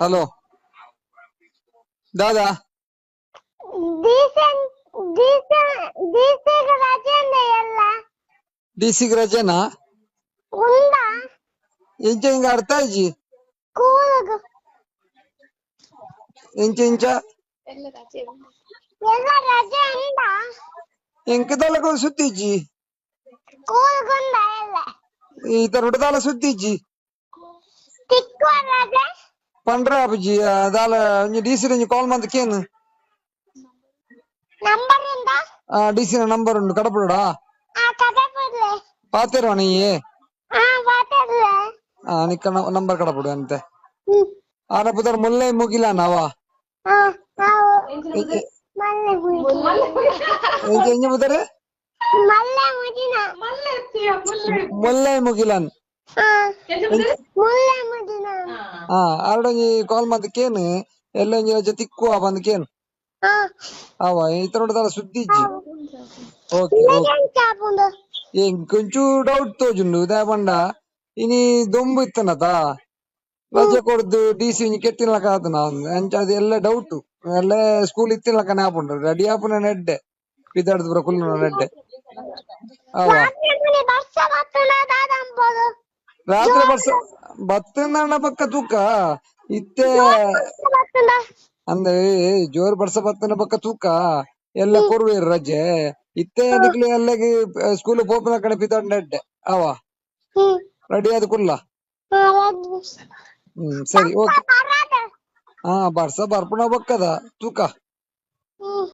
Hello ದಾದಾ. ಡೀಸೆನ್ ಡೀಸೆನ್ ಡೀಸೆಗೆ ರಜೆ ಉಂಡ ಎಲ್ಲ. ಡಿ ಸಿ ರಜೆನಾ? ಉಂಡಾ? ಎಂಚ ಹಿಂಗ ಅರ್ಥ ಇಜ್ಜಿ. ಸ್ಕೂಲ್ಗ್. ಎಂಚ ಎಂಚ? ಎಲ್ಲ ರಜೆ ಉಂಡಾ? ಎಂಕ್ ದಾಲ ಸುದ್ದಿ ಇಜ್ಜಿ. ಸ್ಕೂಲ್ಗ್ ಉಂಡಾ ಎಲ್ಲ? ಈ ತರ ದಾಲ ಸುದ್ದಿ ಇಜ್ಜಿ. ತಿಕ್ಕುವ ರಜೆ. ಪಂಡ್ರೆ ಆಪುಜಿ. ದಾಲ ಒಂಜಿ ಡಿ ಸಿ ಒಂಜಿ ಕಾಲ್ ಮಂತ್ ಕೇನು. ನಂಬರ್ ಉಂಡಾ? ಡಿ ಸಿ ನಂಬರ್ ಉಂಡು, ಕಡಪುಡಾ? ಆ ಕಡಪುಡ್ಲೆ. ಪಾತೆರ್ವ ನೀ? ಆ ಮಾತಾಡ್ಲೆ. ನಿಕ್ಕ ನಂಬರ್ ಕಡಪುಡು ಅಂತೆ. ಹ್ಮ್. ಆನ ಪುದರ್ ಮುಲ್ಲೈ ಮುಗಿಲಾನ ಅವ. ಆ ನಾವು ಮಲ್ಲೆ ಮುಗಿನ. ಎಂಚ ಎಂಚ ಪುದರ್? ಮಲ್ಲೆ ಮುಗಿನ. ಮುಲ್ಲೈ ಮುಗಿಲನ್. ಆ ಮುಲ್ಲೆ ಮುಗಿನ. ಹಾ, ಆರಡೊಂಜಿ ಕಾಲ್ ಮಂತ್ ಕೇನು, ಎಲ್ಲ ಒಂಜಿ ರಜೆ ತಿಕ್ಕುವ ಬಂದ್ ಕೇನು. ಆ. ಅವ ಈ ತರ ಸುದ್ದಿ ಇಜ್ಜಿ. Okay okay. ನಿನಗೆ ಎಂಚ ಆಪುಂಡು? ಎಂಕೊಂಚೂರು ಡೌಟ್ ತೋಜುಂಡು. ದಾಯೆ ಪಂಡ ಇನಿ ದೊಂಬು ಇತ್ತನತ, ರಜೆ ಕೊರ್ದು ಡಿ ಸಿ ಒಂಜಿ ಕೆಟ್ಟಿನಲಕ ಆತನ ಅಂಚ. ಅದು ಎಲ್ಲ ಡೌಟ್. ಎಲ್ಲ ಸ್ಕೂಲ್ ಇತ್ತಿನಲಕನೆ ಆಪುಂಡು. ರೆಡಿ ಆಪುನ ಎಡ್ಡೆ, ಪಿದಾಡ್ದು ಪೂರ ಕುಲ್ಲುನ ಎಡ್ಡೆ ಅವ. ರಾತ್ರಿ ಮನೆ ಬರ್ಸ ಬತ್ತುಂಡ ದಾದ ಅನ್ಬೋದು? ರಾತ್ರಿ ಬರ್ಸ ಬತ್ತಂದಣ್ಣ ಪಕ್ಕ ತೂಕ ಇತ್ತೆ. ಬರ್ಸ ಬತ್ತುಂಡ. ಅಂದ್ರೆ ಜೋರ್ ಬರ್ಸ ಬತ್ತನ ಬೊಕ್ಕ ತೂಕ ಎಲ್ಲ ಕೊರುವೆರ್ ರಜೆ. ಇತ್ತೆ ನಿಕ್ಲೆ ಎಲ್ಲಗೆ ಸ್ಕೂಲ್ ಪೋಪುನ ಕಡೆ ಪಿದಾಡ್ಂಡ ಎಡ್ಡೆ ಅವ. ಹ್ಮ್. ರೆಡಿ ಆದ್ ಕುಲ್ಲ. ಹಾ ರಜೆ. ಹ್ಮ್, ಸರಿ, ಓಕೆ. ಬರದ. ಹಾ, ಬರ್ಸ ಬರ್ಪುನ ಬೊಕ್ಕದ ತೂಕ. ಹ್ಮ್.